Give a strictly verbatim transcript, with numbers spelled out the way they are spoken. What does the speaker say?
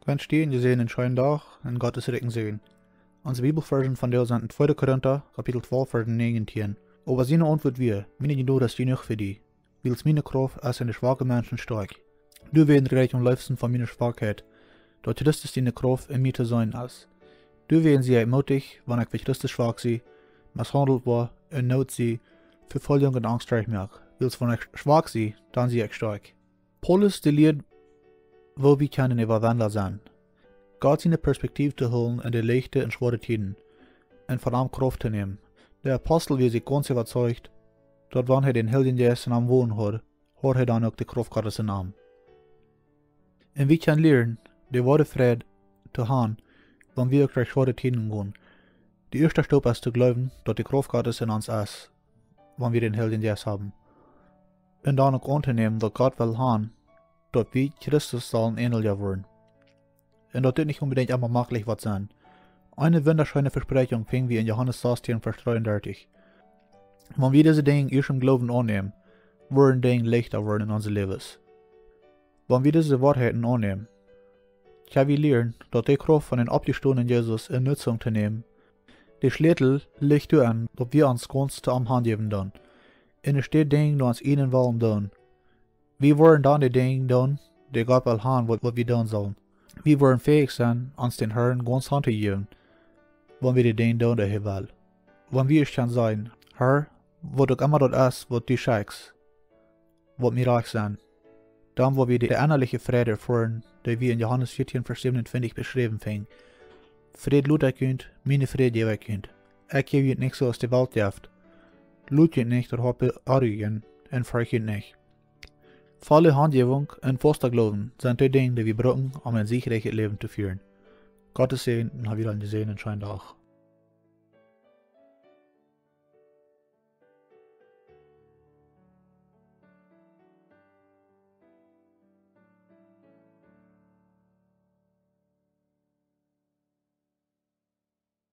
Wensch die een jesäajenden scheenen Dach un Gott sien rikjen Säajen. Onse Bibelvarsch vondoag sent en tweede Korinta, Kapitel twalf, Varsch näajentieen. Oba siene Auntwuat wia: Miene Jnod es jenuach fa die, wiels miene Krauft es en de schwake Menschen stoakj. Doawäajen räd ekj aum leefsten von miene Schwakheit, daut Christus siene Krauft en mie to seenen es. Doawäajen sie ekj mootich, wan ekj fa Christus schwak sie, meshaundelt woa, en Noot sie, Vefoljunk un Angst derchmoak. Wiels wan ekj schwak sie, dan sie ekj stoakj. Paulus, dee lieet, woo wie kjennen Äwawinda sennen, Gott siene Perspektiew to hoolen en de leichte un schwoare Tieden, un von am Krauft to nämen. De Apostel wia sikj gaunz äwazeicht, daut wan hee dän Heiljen Jeist en am wonen haud, haud hee dan uk de Krauft Gottes en am. Un wie kjennen lieren, de woare Fräd to han, wan wie uk derch schwoare Tieden gonen. De ieeschte Staup es to jleewen, daut de Krauft Gottes en ons es, wan wie dän Heiljen Jeist haben. Un dan uk auntonämen, daut Gott well han, daut wie Christus sellen änelja woaren. Un daut dit nich onbedinjt emma maklich woat sennen. Eene wundascheene Vespräakjunk finj wie en Johanes sastieen, Varsch dreeundartich. Wan wie dise Dinja ieescht em Gloowen aunnämen, woaren Dinja leichta woaren en onse Läwes. Wan wie dise Woarheiten aunnämen, kjenn wie lieren, daut de Krauft von dän oppjestonen Jesus en Nutzunk to nämen. De Schlätel licht doaenn, daut wie ons gaunz to am hanjäwen doonen, un nich de Dinja no ons eenen Wellen doonen. Wie woaren dan de Dinja doonen, dee Gott well han, waut, waut wie doonen sellen. Wie woaren fäich sennen, ons dän Herrn gaunz hantojäwen, wan wie de Dinja doonen, dee hee well. Wan wie ieescht kjennen sajen: Herr, waut uk emma daut es, waut du schekjst, woat mie rajcht sennen, dan woa wie de ennaliche Fräd erfoaren, dee wie en Johanes vieetieen, Varsch säwenuntwintich beschräwen finjen: Fräd lot ekj junt, mienen Fräd jäw ekj junt. Ekj jäw junt nich soo aus de Welt jeft. Lot junt nich daut Hoat beonruijen un fercht junt nich. Volle Hanjäwunk un fausta Gloowen sent de Dinja, dee wie brucken, om een siechreichet Läwen to fieren. Gott sien Säajen un hab wada een jesäajenden scheenen Dach.